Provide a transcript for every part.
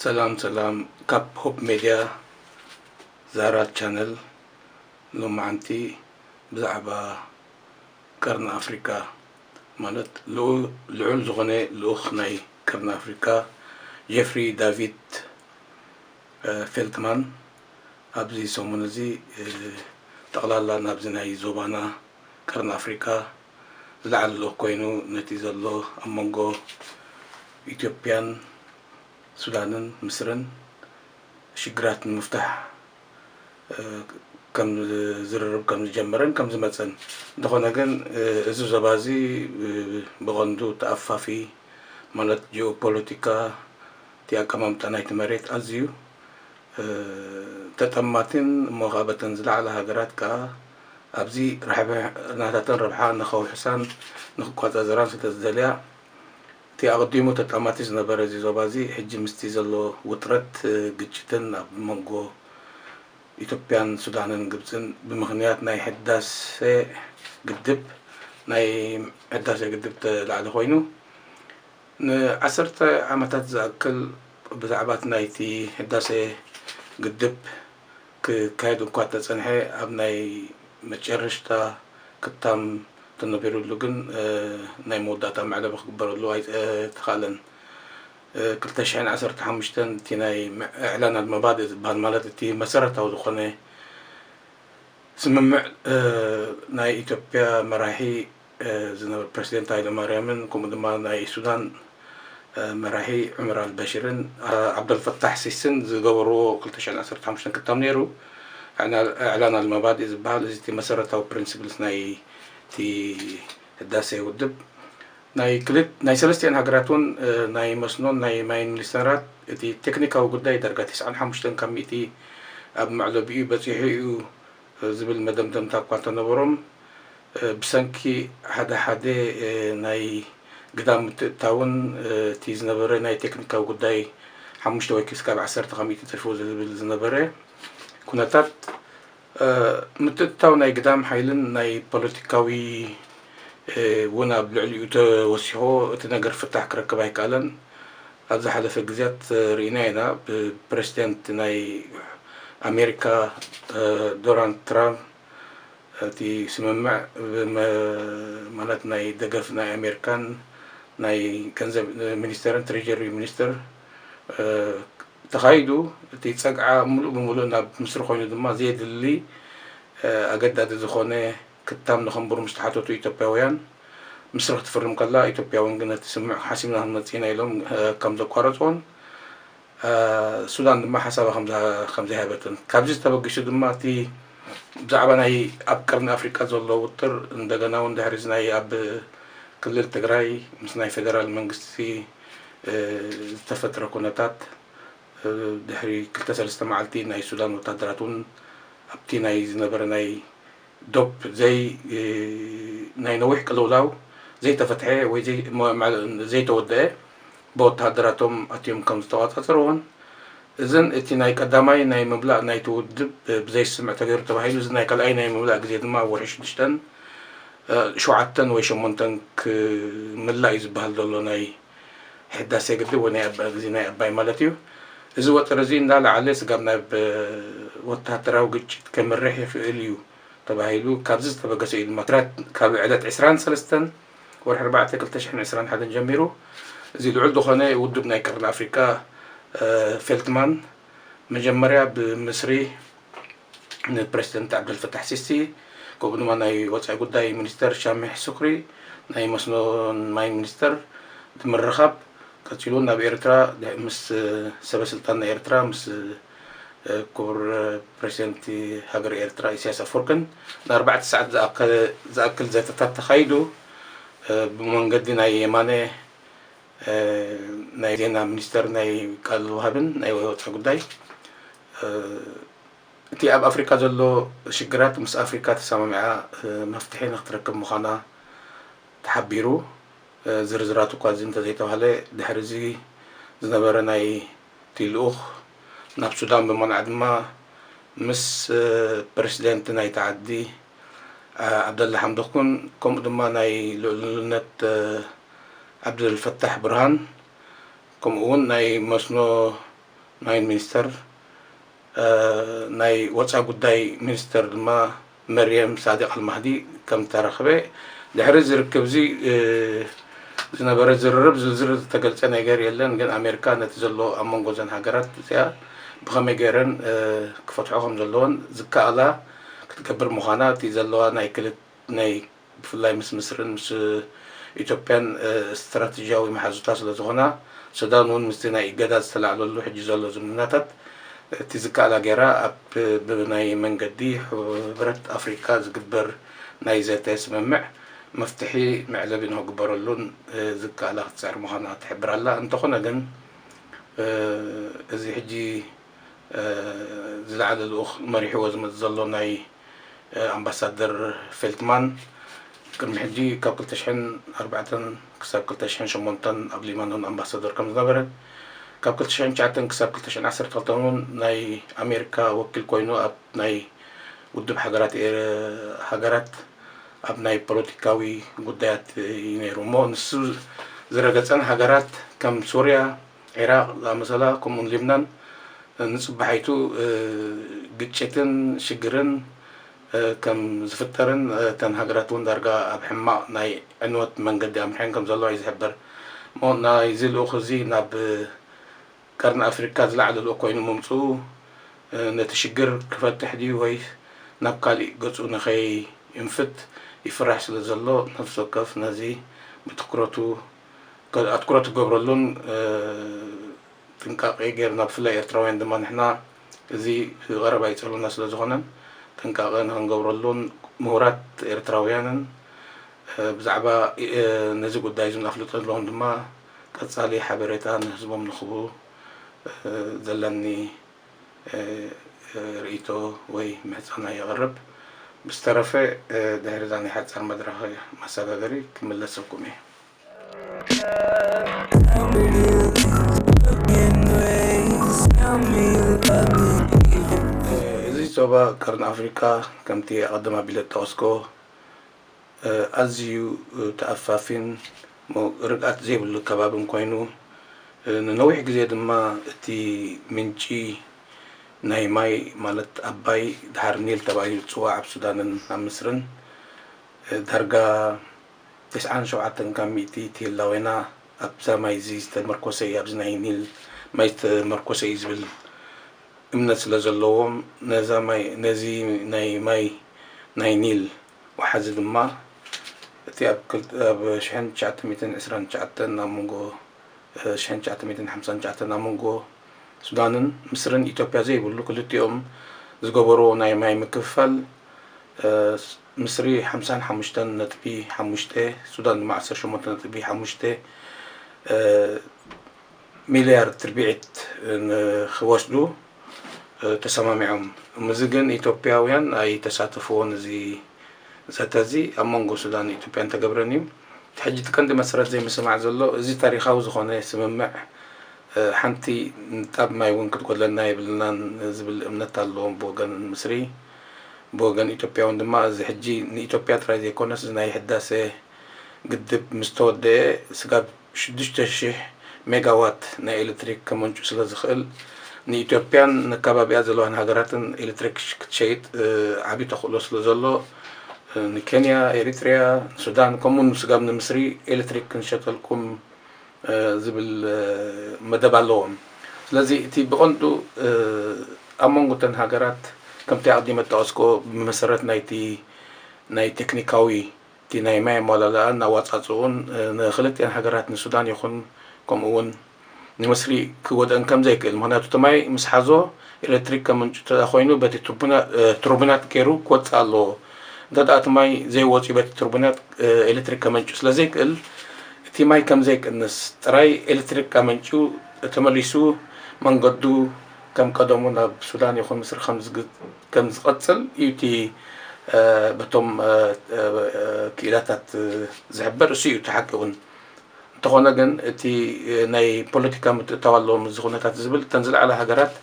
ሰላም ሰላም፣ ካብ ሆፕ ሜድያ ዛራ ቻነል። ሎማዓንቲ ብዛዕባ ቀርኒ ኣፍሪካ፣ ማለት ልዑ- ልዑል ዝኾነ ልኡኽ ናይ ቀርኒ ኣፍሪካ ጄፍሪ ዳቪድ፣ እ፣ ፌልትማን ኣብዚ ሰሙን እዚ፣ እ፣ ጠቕላላ ናብዚ ናይ ዞባና ቀርኒ ኣፍሪካ ዝለዓለ ልኡኽ ኮይኑ ነቲ ዘሎ ኣብ መንጎ ኢትዮጵያን ሱዳንን ምስርን ሽግራት ንምፍታሕ፣ እ፣ ከም ዝርርብ ከም ዝጀመረን ከም ዝመጸን። እንተኾነ ግን፣ እ፣ እዚ ዞባ እዚ፣ እ፣ ብቐንዱ ተኣፋፊ፣ ማለት ጂኦፖለቲካ፣ እቲ ኣቀማምጣ ናይቲ መሬት ኣዝዩ፣ እ፣ ተጠማቲን እሞ ኸኣ በተን ዝለዓላ ሃገራት ከኣ ኣብዚ ራሕቢ ናታተን ረብሓ ንኸውሕሳን ንኽቋጻጸራን ስለ ዝደልያ፣ እቲ ኣቐዲሙ ተጣማቲ ዝነበረ እዚ ዞባ እዚ፣ ሕጂ ምስቲ ዘሎ ውጥረት፣ እ፣ ግጭትን ኣብ መንጎ ኢትዮጵያን ሱዳንን ግብጽን ብምኽንያት ናይ ሕዳሴ ግድብ፣ ናይ ሕዳሴ ግድብ ተላዕሊ ኮይኑ፣ ንዓሰርተ ዓመታት ዝኣክል ብዛዕባ እቲ ናይቲ ሕዳሴ ግድብ ክካየድ እኳ ተጸንሐ፣ ኣብ ናይ መጨረሽታ ክታም ተነቢሩሉ ግን፣ እ፣ ናይ መወዳእታ መዕለቢ ክግበረሉ ኣይተኻእለን። እ፣ ክልተ ሽሕን ዓሰርተ ሓሙሽተን እቲ ናይ ምዕ- እዕላን ኣልመባድእ ዝበሃል፣ ማለት እቲ መሰረታዊ ዝኾነ ስምምዕ፣ እ፣ ናይ ኢትዮጵያ መራሒ፣ እ፣ ዝነበረ ፕረሲደንት ሃይለማርያምን ከምኡ ድማ ናይ ሱዳን፣ እ፣ መራሒ ዑመር ኣልበሽርን፣ እ፣ ዓብደልፈታሕ ሲስን ዝገበርዎ ክልተ ሽሕን ዓሰርተ ሓሙሽተን ክታም ነይሩ። ኣዕና- እዕላን ኣልመባድእ ዝበሃል እዚ እቲ መሰረታዊ ፕሪንሲፕልስ ናይ እቲ ህዳሴ ውድብ ናይ ክልት- ናይ ሰለስቲኣን ሃገራት እውን፣ እ፣ ናይ መስኖን ናይ ማይን ሚኒስተራት እቲ ቴክኒካዊ ጉዳይ ዳርጋ ተስዓን ሓሙሽተን ካብ ሚእቲ ኣብ መዕለቢኡ በጺሑ እዩ ዝብል መደምደምታ እኳ እንተነበሮም፣ እ፣ ብሰንኪ ሓደ ሓደ፣ እ፣ ናይ ግዳም ምትእትታውን፣ እ፣ እቲ ዝነበረ ናይ ቴክኒካዊ ጉዳይ ሓሙሽተ ወይ ክስካብ ዓሰርተ ካብ ሚእቲ ተሽፎ ዝብል ዝነበረ ኩነታት፣ እ፣ ምትእትታው ናይ ግዳም ሓይልን ናይ ፖለቲካዊ፣ እ፣ እውን ኣብ ልዕሊኡ ተወሲኾ እቲ ነገር ፍታሕ ክረክብ ኣይከኣለን። ኣብ ዝሓለፈ ግዜያት፣ እ፣ ርኢና ኢና። ብፕረሲደንት ናይ ኣሜሪካ፣ እ፣ ዶናልድ ትራምፕ እቲ ስምምዕ ብመ- ማለት ናይ ደገፍ ናይ ኣሜሪካን ናይ ገንዘብ ሚኒስተርን ትሬጀሪ ሚኒስተር፣ እ፣ ተኻይዱ፣ እቲ ጸግዓ ምሉእ ብምሉእ ናብ ምስሪ ኮይኑ ድማ ዘየድሊ፣ እ፣ ኣገዳዲ ዝኾነ ክታም ንኸንብሩ ምስ ተሓተቱ ኢትዮጵያውያን፣ ምስሪ ክትፍርም ከላ ኢትዮጵያ እውን ግን ነቲ ስምምዕ ሓሲምና ክንመጽእ ኢና ኢሎም፣ እ፣ ከም ዘቋረጽዎን፣ እ፣ ሱዳን ድማ ሓሳባ ከም ዝሃ- ከም ዘይሃበትን። ካብዚ ተበጊሱ ድማ እቲ ብዛዕባ ናይ ኣብ ቀርኒ ኣፍሪቃ ዘሎ ውጥር እንደገና እውን ድሕሪ እዚ ናይ ኣብ ክልል ትግራይ ምስ ናይ ፌደራል መንግስቲ፣ እ፣ ዝተፈጥረ ኩነታት፣ እ፣ ድሕሪ ክልተ ሰለስተ መዓልቲ ናይ ሱዳን ወታደራት እውን ኣብቲ ናይ ዝነበረ ናይ ዶብ ዘይ- እ፣ ናይ ነዊሕ ቅልውላው ዘይተፈትሐ ወይ ዘይ- መ- መ- ዘይተወደአ ብወተሃደራቶም ኣትዮም ከም ዝተቋጻጸርዎን፣ እዝን እቲ ናይ ቀዳማይ ናይ ምምላእ ናይቲ ውድብ ብዘይስምዕ ተገይሩ ተባሂሉ፣ እዚ ናይ ካልኣይ ናይ ምምላእ ግዜ ድማ ኣብ ወርሒ ሽዱሽተን፣ እ፣ ሸውዓተን ወይ ሸሞንተን ክምላእ እዩ ዝበሃል ዘሎ ናይ ሕዳሴ ግድብ ወይ ናይ ኣባ- ግዜ ናይ ኣባይ ማለት እዩ። እዚ ወጥሪ እዚ እንዳለዓለ ስጋብ ናብ ወተሃደራዊ ግጭት ከምርሕ ይኽእል እዩ ተባሂሉ ካብዚ ዝተበገሰ እዩ ድማ ትራት ካብ ዕለት ዕስራን ሰለስተን ወርሒ ኣርባዕተ ክልተ ሽሕን ዕስራን ሓደን ጀሚሩ እዚ ልዑል ዝኾነ ውድብ ናይ ቀርኒ ኣፍሪቃ፣ እ፣ ፌልትማን መጀመርያ ብምስሪ ንፕረሲደንት ዓብደልፈታሕ ሲሲ፣ ከምኡ ድማ ናይ ወጻኢ ጉዳይ ሚኒስተር ሻሚሕ ሱክሪ፣ ናይ መስኖን ማይን ሚኒስተር ብምርኻብ፣ ቀጺሉ ናብ ኤርትራ ድ- ምስ ሰበ ስልጣን ናይ ኤርትራ፣ ምስ፣ እ፣ ክቡር ፕረሲደንት ሃገር ኤርትራ ኢሳያስ ኣፈወርቅን ንኣርባዕተ ሰዓት ዝኣከ- ዝኣክል ዘተታት ተኻይዱ። እ፣ ብመንገዲ ናይ የማነ፣ እ፣ ናይ ዜና ሚኒስተር ናይ ቃል ወሃብን ናይ ወጻኢ ጉዳይ፣ እ፣ እቲ ኣብ ኣፍሪካ ዘሎ ሽግራት ምስ ኣፍሪካ ተሰማሚዓ፣ እ፣ መፍትሒ ንክትረክብ ምዃና ተሓቢሩ። እ፣ ዝርዝራቱ እኳ እዚ እንተዘይተባህለ፣ ድሕሪ እዚ ዝነበረ ናይ እቲ ልኡኽ ናብ ሱዳን ብምቕናዕ ድማ ምስ፣ እ፣ ፕረሲደንት ናይቲ ዓዲ፣ እ፣ ዓብደላ ሓምዶክን ከምኡ ድማ ናይ ልኡልነት፣ እ፣ ዓብደልፈታሕ ብርሃን ከምኡ እውን ናይ መስኖ ማይን ሚኒስተር፣ እ፣ ናይ ወፃኢ ጉዳይ ሚኒስተር ድማ መርየም ሳዲቅ ኣልማህዲ ከም ተረኽበ፣ ድሕሪ እዚ ርክብ እዚ፣ እ፣ ዝነበረ ዝርርብ ዝርዝር ዝተገልጸ ነገር የለን። ግን ኣሜሪካ ነቲ ዘሎ ኣብ መንጎ እዘን ሃገራት እዚኣ ብኸመይ ገይረን፣ እ፣ ክፈትሖ ከም ዘለዎን ዝከኣላ ክትገብር ምዃና፣ እቲ ዘለዋ ናይ ክልት-፣ ናይ ብፍላይ ምስ ምስርን ምስ ኢትዮጵያን፣ እ፣ ስትራቴጂያዊ መሓዙታ ስለ ዝኾና፣ ሱዳን እውን ምስቲ ናይ እገዳ ዝተላዕለሉ ሕጂ ዘሎ ዝምድናታት እቲ ዝከኣላ ገይራ ኣብ ብናይ መንገዲ ሕብረት ኣፍሪካ ዝግበር ናይ ዘተ ስምምዕ መፍትሒ መዕለቢ ንክግበረሉን፣ እ፣ ዝከኣላ ክትፅዕር ምዃና ትሕብር ኣላ። እንተኾነ ግን፣ እ፣ እዚ ሕጂ፣ እ፣ ዝለዓለ ልኡኽ መሪሕዎ ዝመጽእ ዘሎ ናይ፣ እ፣ ኣምባሳደር ፌልትማን ቅድሚ ሕጂ ካብ ክልተ ሽሕን ኣርባዕተን ክሳብ ክልተ ሽሕን ሸሞንተን ኣብ ሊባኖን ኣምባሳደር ከም ዝነበረ፣ ካብ ክልተ ሽሕን ትሽዓተን ክሳብ ክልተ ሽሕን ዓሰርተ ክልተን እውን ናይ ኣሜሪካ ወኪል ኮይኑ ኣብ ናይ ውድብ ሃገራት ኤ-፣ ሃገራት ኣብ ናይ ፖለቲካዊ ጉዳያት እዩ ነይሩ። እሞ ንሱ ዝረገጸን ሃገራት ከም ሶርያ፣ ዒራቕ ዝኣመሰላ፣ ከምኡውን ሊብናን ንጽባሒቱ፣ እ፣ ግጭትን ሽግርን፣ እ፣ ከም ዝፍጠርን፣ እ፣ እተን ሃገራት እውን ዳርጋ ኣብ ሕማቕ ናይ ዕንወት መንገዲ ኣምርሐን ከም ዘለዋ እዩ ዝሕበር። እሞ ናይዚ ልኡኽ እዚ ናብ ቀርኒ ኣፍሪካ ዝለዓለ ልኡኽ ኮይኑ ምምፅኡ፣ እ፣ ነቲ ሽግር ክፈትሕ ድዩ ወይ ናብ ካሊእ ገፁ ንኸይንፍት ይፍራሕ ስለ ዘሎ፣ ነፍሲ ወከፍ ነዚ ብትኩረቱ፣ ኣትኩረት ክገብረሉን፣ እ፣ ጥንቃቄ ገይርና፣ ብፍላይ ኤርትራውያን ድማ ንሕና እዚ ቀረባ ይጸሉና ስለ ዝኾነ ጥንቃቄ ንኽንገብረሉን፣ ምሁራት ኤርትራውያንን፣ እ፣ ብዛዕባ፣ እ፣ ነዚ ጉዳይ እዚ ኣፍልጦ ዘለዎም ድማ ቀጻሊ ሓበሬታ ንህዝቦም ንኽህቡ፣ እ፣ ዘለኒ፣ እ፣ እ፣ ርእይቶ ወይ ምሕጻና የቕርብ። ብዝተረፈ፣ እ፣ ድሕሪ እዛ ናይ ሓጻር መድረኽ መሰጋገሪ ክምለሰኩም እየ። እዚ ዞባ ቀርኒ ኣፍሪካ ከምቲ ኣቐድም ኣቢለ ዝጠቐስኮ፣ እ፣ ኣዝዩ፣ እ፣ ተኣፋፊን ሞ-፣ ርግኣት ዘይብሉ ከባብን ኮይኑ፣ እ፣ ንነዊሕ ግዜ ድማ እቲ ምንጪ ናይ ማይ ማለት ኣባይ ድሓር ኒል ተባሂሉ ዝፅዋዕ ኣብ ሱዳንን ኣብ ምስርን፣ እ፣ ዳርጋ ተስዓን ሸውዓተን ካብ ሚእቲ እቲ ህላዌና ኣብዛ ማይ እዚ ዝተመርኮሰ እዩ፣ ኣብዚ ናይ ኒል ማይ ዝተመርኮሰ እዩ ዝብል እምነት ስለ ዘለዎም፣ ነዛ ማይ፣ ነዚ ናይ ማይ ናይ ኒል ወሓዚ ድማ እቲ ኣብ ክልተ፣ ኣብ ሽሕን ትሽዓተ ሚእትን ዕስራን ትሽዓተን ኣብ መንጎ፣ እ፣ ሽሕን ትሽዓተ ሚእትን ሓምሳን ትሽዓተን ኣብ መንጎ ሱዳንን ምስርን ኢትዮጵያ ዘይብሉ ክልቲኦም ዝገበርዎ ናይ ማይ ምክፍፋል፣ እ፣ ምስሪ ሓምሳን ሓሙሽተን ነጥቢ ሓሙሽተ፣ ሱዳን ድማ ዓሰርተ ሸሞንተ ነጥቢ ሓሙሽተ፣ እ፣ ሚልያርድ ርብዒት ንክወስዱ፣ እ፣ ተሰማሚዖም። እዚ ግን ኢትዮጵያውያን ኣይተሳተፍዎን። እዚ ዘተ እዚ ኣብ መንጎ ሱዳን ኢትዮጵያን ተገብረን እዩ። እቲ ሕጂ እቲ ቀንዲ መሰረት ዘይምስማዕ ዘሎ፣ እዚ ታሪኻዊ ዝኾነ ስምምዕ፣ እ፣ ሓንቲ ንጣብ ማይ እውን ክትጎድለና የብልናን ዝብል እምነት ኣለዎም ብወገን ምስሪ። ብወገን ኢትዮጵያ እውን ድማ እዚ ሕጂ ንኢትዮጵያ ጥራይ ዘይኮነስ፣ እዚ ናይ ህዳሴ ግድብ ምስ ተወደአ፣ ስጋብ ሽዱሽተ ሽሕ ሜጋዋት ናይ ኤሌክትሪክ ከመንጩ ስለ ዝኽእል፣ ንኢትዮጵያን ንከባቢኣ ዘለዋን ሃገራትን ኤሌክትሪክ ክትሸይጥ፣ እ፣ ዓቢ ተኽእሎ ስለ ዘሎ፣ እ፣ ንኬንያ፣ ኤሪትሪያ፣ ንሱዳን፣ ከምኡ ንስጋብ ንምስሪ ኤሌክትሪክ ክንሸጠልኩም፣ እ፣ ዝብል፣ እ፣ መደብ ኣለዎም። ስለዚ እቲ ብቐንዱ፣ እ፣ ኣብ መንጎ እተን ሃገራት፣ ከምቲ ኣቕዲመ ዝጠቐስክዎ፣ ብመሰረት ናይቲ ናይ ቴክኒካዊ እቲ ናይ ማይ ኣመላልኣን ኣወጻጽኡን፣ እ፣ ንክልቲኣን ሃገራት፣ ንሱዳን ይኹን ከምኡ እውን ንምስሪ ክጎድኣን ከም ዘይክእል፣ ምኽንያቱ እቲ ማይ ምስ ሓዞ ኤሌክትሪክ ከምንጩ እንተ ኮይኑ በቲ ቱርቡና-፣ እ፣ ቱርቡናት ገይሩ ክወጽእ ኣለዎ። እንተ ደኣ እቲ ማይ ዘይወጽኡ በቲ ቱርቡናት፣ እ፣ ኤሌክትሪክ ከመንጩ ስለ ዘይክእል፣ እቲ ማይ ከም ዘይቅንስ ጥራይ ኤሌክትሪክ ኣመንጭዩ ተመሊሱ መንገዱ ከም ቀደሙ ናብ ሱዳን ይኹን ምስሪ ከም ዝግ-፣ ከም ዝቐጽል እዩ እቲ፣ እ፣ በቶም፣ እ፣ እ፣ እ፣ ክኢላታት፣ እ፣ ዝሕበር። እሱ እዩ እቲ ሓቂ እውን። እንተኾነ ግን እቲ፣ እ፣ ናይ ፖለቲካ ምትእትታው ኣለዎም እዚ ኩነታት ዝብል፣ እተን ዝለዓላ ሃገራት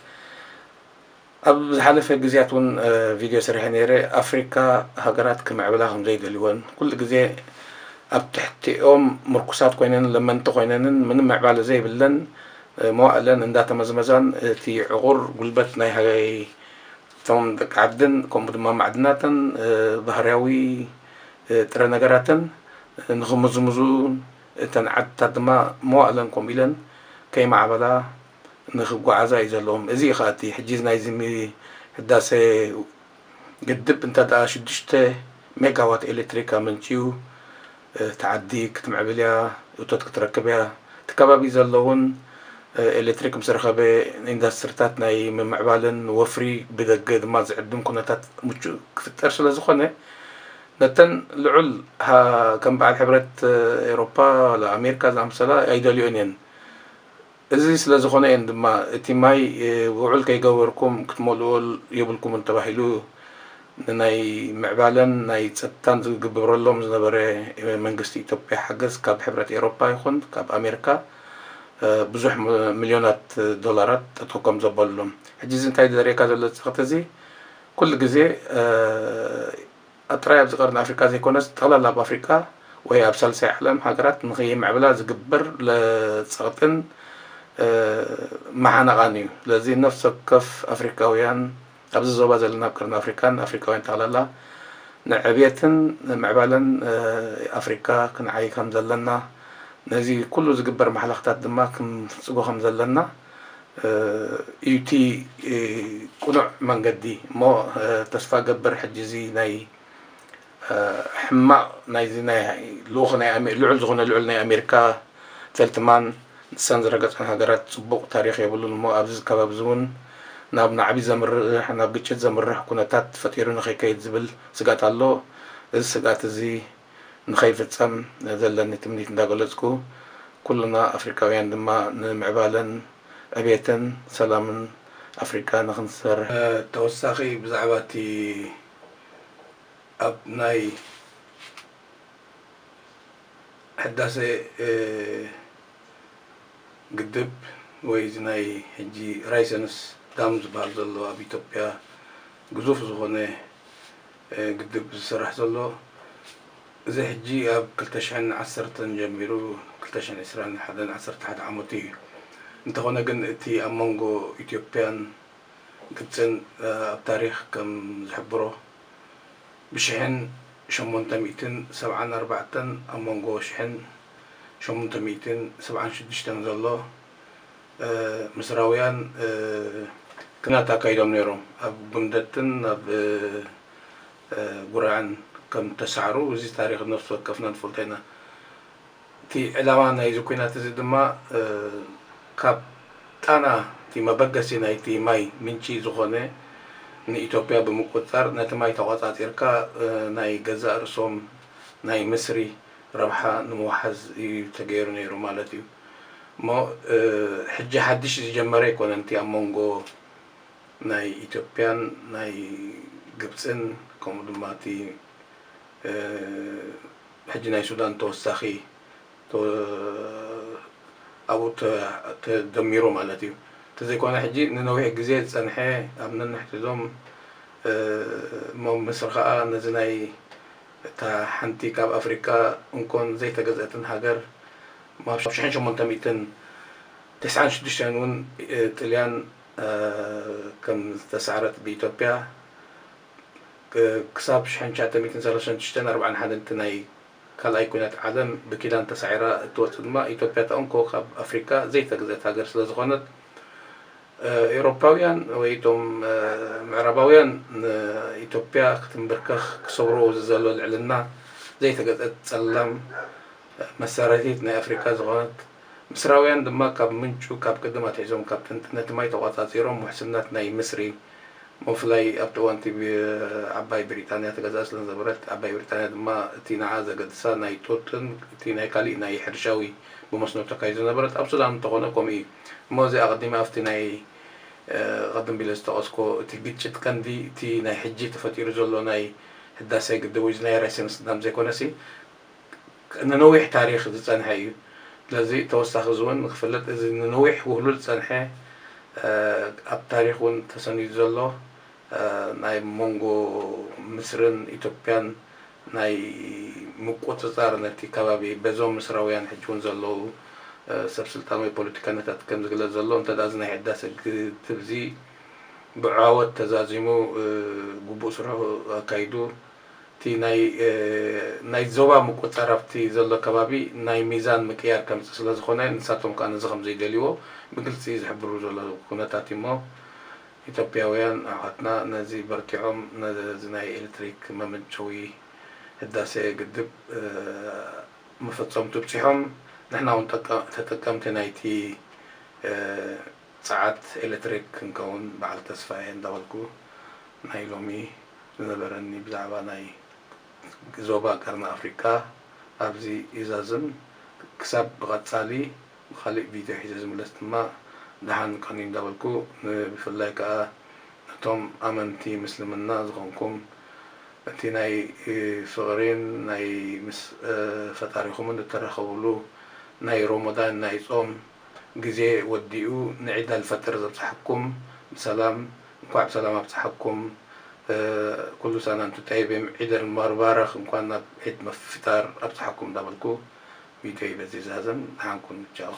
ኣብ ዝሓለፈ ግዜያት እውን፣ እ፣ ቪድዮ ሰሪሐ ነይረ። ኣፍሪካ ሃገራት ክምዕብላ ከም ዘይደልይወን፣ ኩሉ ግዜ ኣብ ትሕቲኦም ምርኩሳት ኮይነንን ለመንቲ ኮይነንን ምንም ምዕባለ ዘይብለን፣ መዋእለን እንዳተመዝመዛን እቲ ዕቑር ጉልበት ናይ ሃገይ እቶም ደቂ ዓድን ከምኡ ድማ ማዕድናትን ባህርያዊ ጥረ ነገራትን ንኽምዝምዙ እተን ዓድታት ድማ መዋእለን ከምኡ ኢለን ከይማዕበላ ንኽጓዓዛ እዩ ዘለዎም። እዚ እዩ ከዓ እቲ ሕጂ ናይዚ ህዳሴ ግድብ እንተ ደኣ ሽዱሽተ ሜጋዋት ኤሌክትሪክ ኣመንጭዩ እቲ ዓዲ ክትምዕብል እያ፣ እቶት ክትረክብ እያ። እቲ ከባቢ ዘለውን ኤሌክትሪክ ምስ ረኸበ ኢንዳስትሪታት ናይ ምምዕባልን ወፍሪ ብደገ ድማ ዝዕድም ኩነታት ምቹእ ክፍጠር ስለ ዝኾነ ነተን ልዑል ከም በዓል ሕብረት ኤሮፓ ኣሜሪካ ዝኣምሰላ ኣይደልዮን እየን። እዚ ስለ ዝኾነ እየን ድማ እቲ ማይ ውዑል ከይገበርኩም ክትመልእዎ የብልኩምን ተባሂሉ ንናይ ምዕባለን ናይ ጸጥታን ዝግበረሎም ዝነበረ መንግስቲ ኢትዮጵያ ሓገዝ ካብ ሕብረት ኤሮፓ ይኹን ካብ ኣሜሪካ ብዙሕ ሚልዮናት ዶላራት ጠጠው ከም ዘበሎም። ሕጂ እዚ እንታይ ዘርእየካ ዘሎ ጸቕጢ እዚ ኩሉ ግዜ ኣብ ጥራይ ኣብዚ ቀርኒ ኣፍሪቃ ዘይኮነስ ጠቕላላ ኣብ ኣፍሪቃ ወይ ኣብ ሳልሳይ ዓለም ሃገራት ንኸይምዕብላ ዝግበር ለጸቕጥን መሓነቓን እዩ። ስለዚ ነፍሲ ወከፍ ኣፍሪቃውያን ኣብዚ ዞባ ዘለና ኣብ ቀርኒ ኣፍሪቃን ኣፍሪቃውያን ጠቕላላ ንዕብየትን ምዕባለን ኣፍሪቃ ክንዓይ ከም ዘለና ነዚ ኩሉ ዝግበር ማሕለኽታት ድማ ክንፍጽጎ ከም ዘለና እዩ እቲ ቅኑዕ መንገዲ እሞ ተስፋ ገብር ሕጂ እዚ ናይ ሕማቕ ናይዚ ናይ ልኡኽ ናይ ኣሜ- ልዑል ዝኾነ ልዑል ናይ ኣሜሪካ ፌልትማን ንሰን ዝረገጸን ሃገራት ጽቡቕ ታሪኽ የብሉን እሞ ኣብዚ ከባቢ እዚ እውን ናብ ናዕቢ ዘምርሕ ናብ ግጭት ዘምርሕ ኩነታት ፈጢሩ ንኸይከይድ ዝብል ስጋት ኣሎ። እዚ ስጋት እዚ ንኸይፍጸም ዘለኒ ትምኒት እንዳገለጽኩ ኩልና ኣፍሪካውያን ድማ ንምዕባለን ዕብየትን ሰላምን ኣፍሪካ ንኽንሰርሕ ተወሳኺ ብዛዕባ እቲ ኣብ ናይ ሕዳሴ ግድብ ወይ እዚ ናይ ሕጂ ራይሰንስ ዳም ዝበሃል ዘሎ ኣብ ኢትዮጵያ ግዙፍ ዝኾነ ግድብ ዝስራሕ ዘሎ እዚ ሕጂ ኣብ ክልተ ሽሕን ዓሰርተን ጀሚሩ ክልተ ሽሕን ዕስራን ሓደን ዓሰርተ ሓደ ዓመቱ እዩ። እንተኾነ ግን እቲ ኣብ መንጎ ኢትዮጵያን ግብፅን ኣብ ታሪኽ ከም ዝሕብሮ ብሽሕን ሸሞንተ ሚእትን ሰብዓን ኣርባዕተን ኣብ መንጎ ሽሕን ሸሞንተ ሚእትን ሰብዓን ሽዱሽተን ዘሎ ምስራውያን ኩናት ኣካይዶም ነይሮም። ኣብ ጉንደትን ኣብ ጉራዕን ከም ተሳዕሩ እዚ ታሪኽ ነፍሲ ወከፍና ንፈልጦ ኢና። እቲ ዕላማ ናይዚ ኩናት እዚ ድማ ካብ ጣና እቲ መበገሲ ናይቲ ማይ ምንጪ ዝኾነ ንኢትዮጵያ ብምቁፅፃር ነቲ ማይ ተቋፃፂርካ ናይ ገዛእ ርእሶም ናይ ምስሪ ረብሓ ንምውሓዝ እዩ ተገይሩ ነይሩ ማለት እዩ። እሞ ሕጂ ሓድሽ ዝጀመረ ኣይኮነን እቲ ኣብ መንጎ ናይ ኢትዮጵያን ናይ ግብፅን ከምኡ ድማ እቲ ሕጂ ናይ ሱዳን ተወሳኺ ኣብኡ ተደሚሩ ማለት እዩ። እንተዘይኮነ ሕጂ ንነዊሕ ግዜ ዝፀንሐ ኣብ ነንሕድዞም እሞ ምስሪ ከዓ ነዚ ናይ እታ ሓንቲ ካብ ኣፍሪቃ እንኮን ዘይተገዝአትን ሃገር ኣብ ሽሕን ሸሞንተ ሚእትን ተስዓን ሽዱሽተን እውን ጥልያን ከም ዝተሳዕረት ብኢትዮጵያ ክሳብ ሽሕን ትሽዓተ ሚእትን ሰላሳን ሽዱሽተን ኣርባዓን ሓደን እቲ ናይ ካልኣይ ኩናት ዓለም ብኪዳን ተሳዒራ እትወፅእ ድማ ኢትዮጵያ እታ እንኮ ካብ ኣፍሪካ ዘይተግዘት ሃገር ስለዝኾነት ኤውሮፓውያን ወይ እቶም ምዕራባውያን ንኢትዮጵያ ክትንብርከኽ ክሰብርዎ ዘሎ ልዕልና ዘይተገዘት ፀላም መሳርሒት ናይ ኣፍሪካ ዝኾነት ምስራውያን ድማ ካብ ምንጩ ካብ ቅድም ኣትሒዞም ካብ ጥንቲ ነቲ ማይ ተቋፃፂሮም ውሕስነት ናይ ምስሪ ምፍላይ ኣብቲ እዋንቲ ዓባይ ብሪጣንያ ተገዝኣ ስለዝነበረት ዓባይ ብሪጣንያ ድማ እቲ ንዓ ዘገድሳ ናይ ጡጥን እቲ ናይ ካሊእ ናይ ሕርሻዊ ብመስኖ ተካይዱ ዝነበረት ኣብ ሱዳን እንተኾነ ከምኡ እዩ እሞ እዚ ኣቐዲመ ኣብቲ ናይ ቅድም ቢለ ዝጠቐስኮ እቲ ግጭት ቀንዲ እቲ ናይ ሕጂ ተፈጢሩ ዘሎ ናይ ህዳሰ ግድብ ወይ ናይ ራይሰንስ ዳም ዘይኮነሲ ንነዊሕ ታሪኽ ዝፀንሐ እዩ። ስለዚ ተወሳኺ እዚ እውን ንክፍለጥ እዚ ንነዊሕ ውህሉል ዝፀንሐ ኣብ ታሪኽ እውን ተሰኒዱ ዘሎ ናይ መንጎ ምስርን ኢትዮጵያን ናይ ምቁፅፃር ነቲ ከባቢ በዞም ምስራውያን ሕጂ እውን ዘለዉ ሰብ ስልጣን ወይ ፖለቲካኛታት ከም ዝግለጽ ዘሎ፣ እንተ እዚ ናይ ህዳሰ ግድብ እዚ ብዓወት ተዛዚሙ ግቡእ ስርሑ ኣካይዱ፣ እቲ ናይ ዞባ ምቁጽጻር ኣብቲ ዘሎ ከባቢ ናይ ሚዛን ምቅያር ከምጽእ ስለ ዝኾነ፣ ንሳቶም ከኣ ነዚ ከም ዘይደልይዎ ብግልጺ ዝሕብሩ ዘለዉ ኩነታት እዩ። እሞ ኢትዮጵያውያን ኣሕዋትና ነዚ በርቲዖም ነዚ ናይ ኤሌክትሪክ መመንጨዊ ህዳሰ ግድብ መፈጸምቱ ብጺሖም፣ ንሕና እውን ተጠቀምቲ ናይቲ ጸዓት ኤሌክትሪክ ክንከውን በዓል ተስፋ እየ እንዳበልኩ፣ ናይ ሎሚ ዝነበረኒ ብዛዕባ ናይ ዞባ ቀርኒ ኣፍሪቃ ኣብዚ ይዛዝም። ክሳብ ብቐጻሊ ብኻሊእ ቪድዮ ሒዘ ዝምለስ ድማ ደሓን ቀንዩ እንዳበልኩ፣ ብፍላይ ከኣ ነቶም ኣመንቲ ምስልምና ዝኾንኩም፣ እቲ ናይ ፍቕሪን ናይ ምስ ፈጣሪኹምን እተራኸብሉ ናይ ሮሞዳን ናይ ጾም ግዜ ወዲኡ ንዒድ ኣልፈጥር ዘብጽሓኩም ብሰላም፣ እንኳዕ ብሰላም ኣብጽሓኩም። ኩሉ ሳና እንቱ ጠይብ። ዒድ ኣልሙባረክ፣ እንኳን ናብ ዒድ መፍጣር ኣብጽሓኩም እንዳበልኩ ቪድዮ ይበዚ ዛዘም። ደሓን ኩኑ። ቻው።